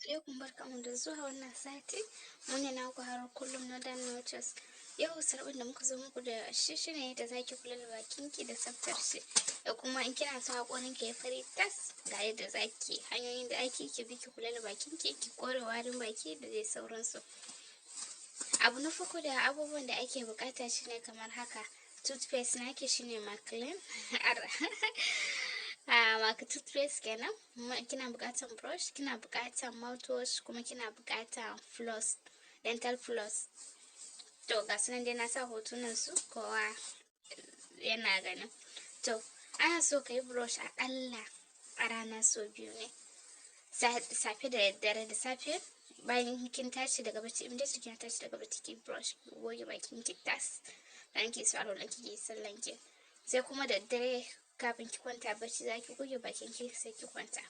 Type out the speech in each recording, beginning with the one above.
Alaikum, barkanmu da zuwa wannan sati. Mu ne naku har kullum na Dan Notice. Yau sarbin da muka zo muku da shi shine yadda zaki kula da bakinki da tsaftar shi, da kuma in kina so haƙorin ki ya fari tas, ga yadda zaki hanyoyin da ake ki bi ki kula da bakinki, ki kore warin baki da dai sauransu. Abu na farko da abubuwan da ake buƙata shine kamar haka: toothpaste naki shine Maclean, a maka toothpaste kenan, kina buƙatan brush, kina buƙatan mouthwash, kuma kina buƙatan floss, dental floss. To, ga su nan dai na sa hotunan su, kowa yana ganin. To, ana so ka yi brush aƙalla a rana sau biyu ne, safe da daddare. Da safe bayan kin tashi daga bacci, immediately kin tashi daga bacci, ki brush, ki goge bakin ki tas, dan ki su alwalan ki, ki sallan ki. Sai kuma da daddare kafin ki kwanta bacci, zaki goge bakin ki sai ki kwanta.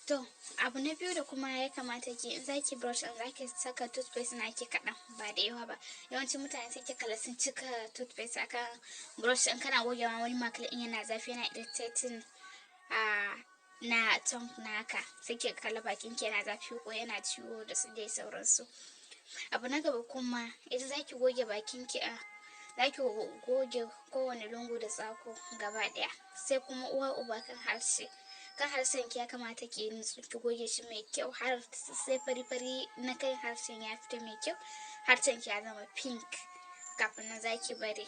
To, abu na biyu da kuma ya kamata ki in zaki brush in zaki saka toothpaste naki kaɗan, ba da yawa ba. Yawancin mutane sai ki kalla sun cika toothpaste akan brush. In kana gogewa, wani maclean in yana zafi, yana irritating a na tongue naka, sai ki kalla bakin ki yana zafi ko yana ciwo da su dai sauransu. Abu na gaba kuma, idan zaki goge bakin ki, a zaki goge kowane lungu da tsako gaba ɗaya. Sai kuma uwa uba kan harshe, kan harshen ki ya kamata ki nutsu ki goge shi mai kyau, har sai fari fari na kan harshen ya fita mai kyau, harshen ki ya zama pink kafin nan zaki bari.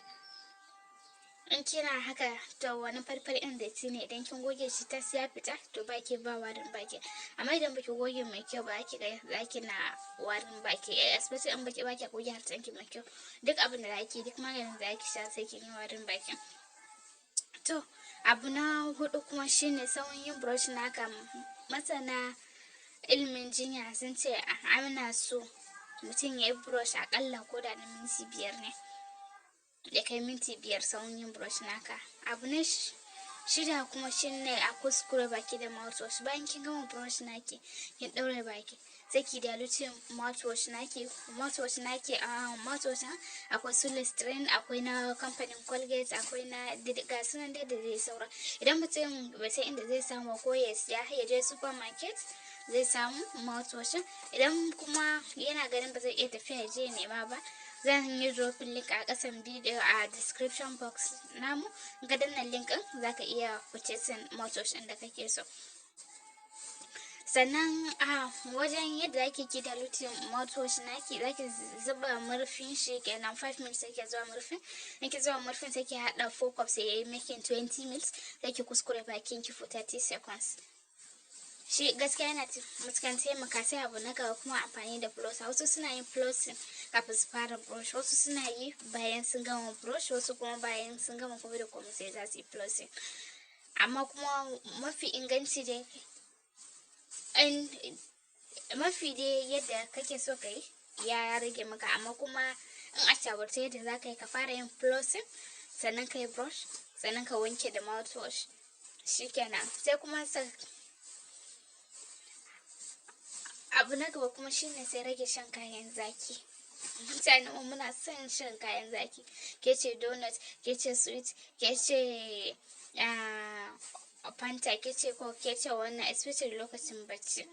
In kina haka, to wani farfari ɗin datti ne, idan kin goge shi tas ya fita, to baki ba warin baki. Amma idan baki goge mai kyau ba, ki ga zaki na warin baki, especially in baki goge harshen ki mai kyau. Duk abin da zaki, duk maganin da zaki sha, sai kin yi warin baki. To, abu na hudu kuma shine sauyin yin brush naka. Masana ilimin jinya sun ce ana so mutum ya yi brush aƙalla ko da na minti 5 ne, ya kai minti 5 tsawon yin brush naka. Abu na shida kuma shine a kuskure baki da mouthwash. Bayan kin gama brush naki, kin ɗaure baki, sai ki diluting mouthwash naki. Mouthwash naki, a mouthwash akwai su Listerine, akwai na kamfanin Colgate, akwai na ga sunan dai da dai sauran. Idan mutum bai san inda zai samu ko ya siya, ya je supermarket zai samu mouthwash. Idan kuma yana ganin ba zai iya tafiya ya je ya nema ba, zan yi dropping link a kasan video a description box namu. Ga danna link din, zaka iya purchasing mouthwash din da kake so. Sannan a wajen yadda zaki ki diluting mouthwash naki, zaki zuba murfin shi kenan, 5 mils yake zuwa murfin. In ki zuba murfin, sai ki hada 4 cups, sai yayi making 20 mils, sai ki kuskure bakin ki for 30 seconds. Shi gaskiya yana matukan taimaka. Sai abu na gaba kuma, amfani da floss. Wasu suna yin flossing kafin su fara brush, wasu suna yi bayan sun gama brush, wasu kuma bayan sun gama komai da komai sai za su yi flossing. Amma kuma mafi inganci dai, mafi dai yadda kake so ka yi ya rage maka. Amma kuma in a shawarce yadda za ka yi, ka fara yin flossing, sannan ka yi brush, sannan ka wanke da mouthwash, shikenan. Sai kuma abu na gaba kuma shine sai rage shan kayan zaki. Mutane mu muna son shan kayan zaki, ke ce donut, ke ce sweet, ke ce Fanta, ke ce ko ke ce wannan, especially lokacin bacci.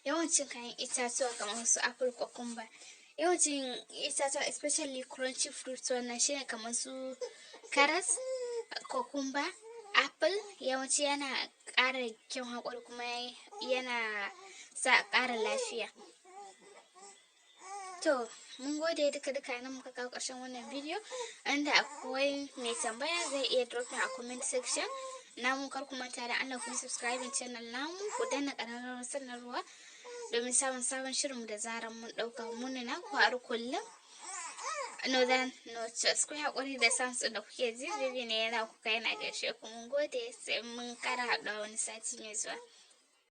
Yawancin kayan itatuwa kamar su apple, cucumber, yawancin itatuwa, especially crunchy fruits, wannan shine kamar su karas, cucumber, apple, yawanci yana ƙara kyan haƙori kuma yana sa ƙara lafiya. To, mun gode. Duka duka nan muka kawo ƙarshen wannan bidiyo. Inda akwai mai tambaya, zai iya dropping a comment section namu. Kar ku manta da Allah ku subscribe channel namu, ku danna ƙararrawar sanarwa domin samun sabon shirinmu da zarar mun ɗauka. Mu ne naku har kullum, Northern Notice. Ku haƙuri da sounds da kuke ji, baby ne yana kuka yana gaishe ku. Mun gode, sai mun ƙara haɗuwa wani sati mai zuwa.